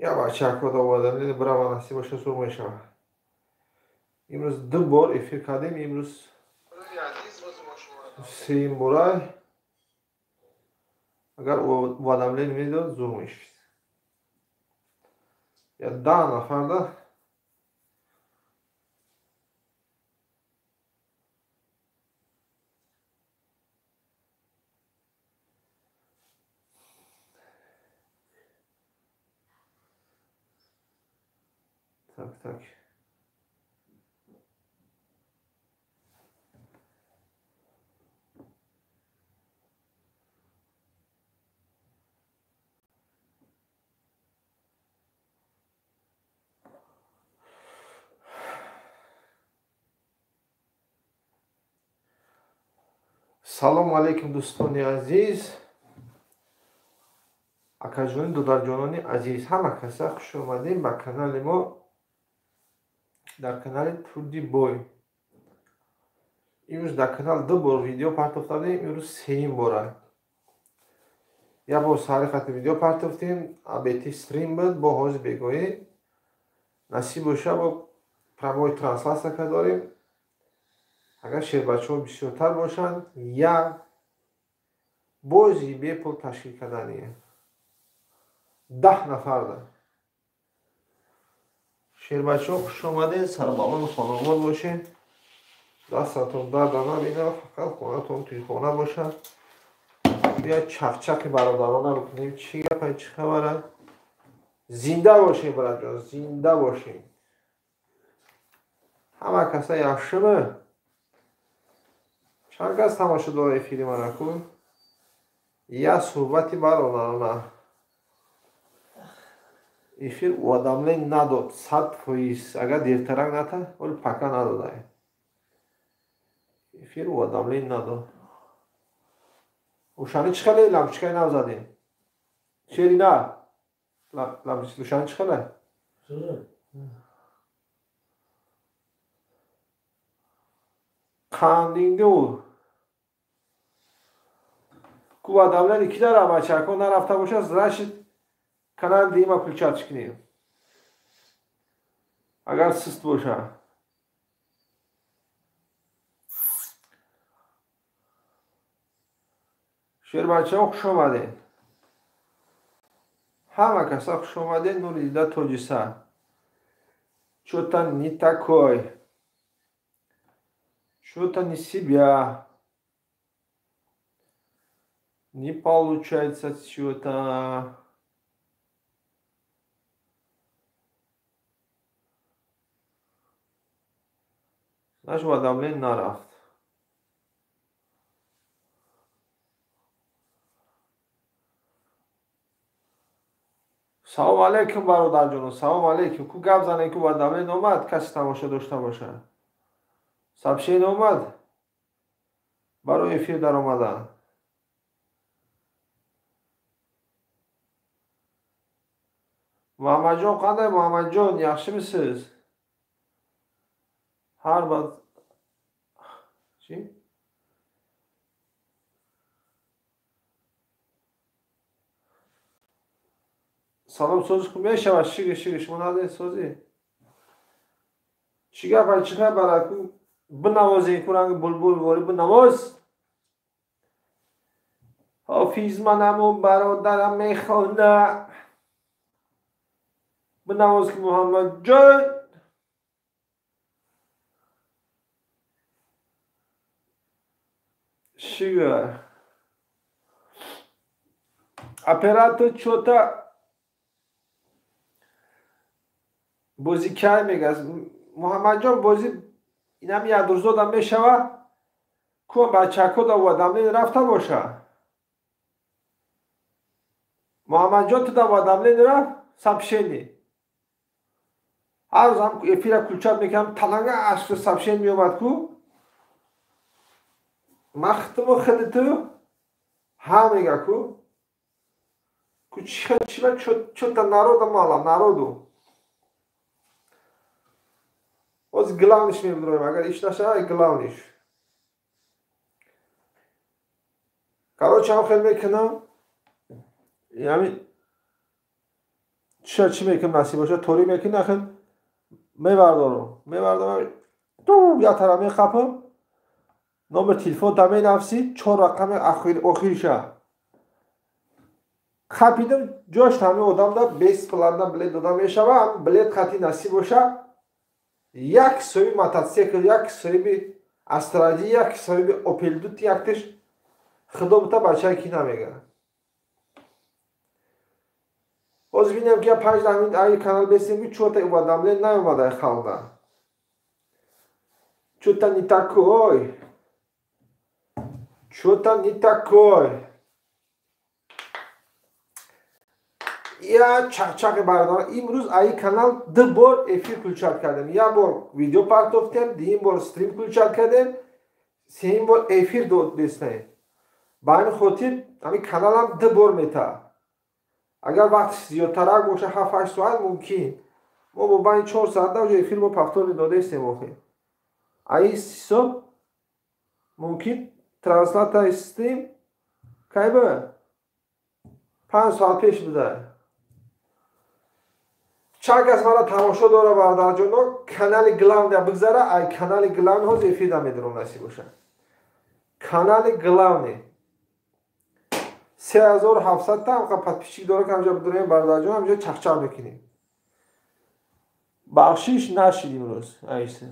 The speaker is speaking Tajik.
Я бачаҳо довадам, бирава насиб боша зур мешавад. Имрӯз ду бор эфир кардем, имрӯз сеюм бора. Агар уведомление медод, зур мешид. Я 10 нафарда так, так. Салому алейкум, дӯстони азиз, акаҷони, додарҷонони азиз, ҳама каса хуш омадем ба канали мо, дар канали Турди Бой. Имрӯз дар канал ду бор видео партофтадем, имрӯз сеюм бора. Як бор сари хати видео партофтем, абети стрим буд, бо ҳози бегоҳӣ. Насиб боша, бо прямой трансляция кардорем. Агар шербачаҳо бисёртар бошанд, як бози бепул ташкил кардание. 10 нафарда. Шербачаҳо хуш омадед, сарбаланд хонавод бошед. Дастатон дард набинад, фақат хонатон туи хона бошад. Бия чақчақи бародарона бикунем, чӣ гапа, чӣ хабара. Зинда бошем, братҷон, зинда бошем. Ҳама каса яхшимы? Чанд кас тамошо дора эфири мана ку? Я суҳбати бародарона. Эфир уведомление надод, 100%. Агар дертарак ната, оли пака надодай. Эфир уведомление надод. Ушани чӣ хеле лампочкаи нав задем? Шери на? Лампочка ушани чӣ хеле? Қандингу. Ку уведомление ки дара бачаҳо нарафта бошад, значит канал дима включать кунем. Агар суст бошад. Шербачаҳо хуш омадед. Ҳама каса хуш омадед, нури дида тоҷиса. Чё-то не такой. Что-то не себя. Не получается что-то. Наш уведомление нарафт. Салом алейкум, бародарҷоно, салом алейкум. Ку гап занем, ку уведомление омад, касе тамошо дошта бошад. Сообщение омад барои эфир даромадан. Муҳаммадҷон қандай, Муҳаммадҷон, yaxshimisiz? Ҳар бад чӣ? Салом, сози хуб мешавад, шиги шиги шумо надед сози. Чӣ гапа, чӣ хабара? Ку бинавозем, ку ранги булбул ворӣ бинавоз. Ҳофиз манаму бародарам мехона. Бинавоз ки Муҳаммадҷон. Шига. Оператор чё-то бозӣ кай мегаз. Муҳаммадҷон бозӣ инам як рӯзода мешава. Ку бачаҳо да уведомление рафта боша. Муҳаммадҷон ту да уведомление рафт, сообщение. Ҳар рӯз ҳам эфира включать мекардам, таланга ашр сообщение меомад ку. Махтуму хели ту ҳа мега ку. Ку чӣ чё-то народа мало, народу. Оз главниш мебудроем, агар иш нашава, главниш. Короче, ҳам хел мекунам. Ями Ча чӣ мекунем, насиб боша, торӣ мекунем, нахел мевардорам. Мевардорам, ту я тара мехапам. Номер телефон та менависӣ, чор рақами охириша. Хапидам, ҷош ҳами одамда бесплатно билет дода мешава, ҳам билет хати насиб боша. Як соҳиби мотоцикл, як соҳиби Астра-Ди, як соҳиби Опел дути яктиш худо бута бачае ки намега. Ҳозир бинем ки 5 ҳамин ай канал бесем ки чӯта уведомление наомада халда. Чё-то не такой. Чё-то не такой. Я чақчақи бардора. Имрӯз аи канал ду бор эфир включать кардем. Як бор видео партофтем, дуюм бор стрим включать кардем, сеюм бор эфир додестем. Ба ҳамин хотир ҳамин каналам ду бор мета. Агар вақт зиёдтарак боша, 7-8 соат мумкин. Мо бо байни 4 соат даҷо эфир бо повторни додестем охир. Аи ҳисоб мумкин трансляция стрим кай ба 5 соат пеш буда. Чанд кас мара тамошо дора, бародарҷоно, канали главный бигзара, ай канали главный ҳозир эфир намедорам, насиб боша. Канали главный 3700 та ҳамқа подписчик дора, ки ҳамҷа бидорем, бародарҷон, ҳамҷа чақчақ мекунем. Бахшиш нашид имрӯз, айса.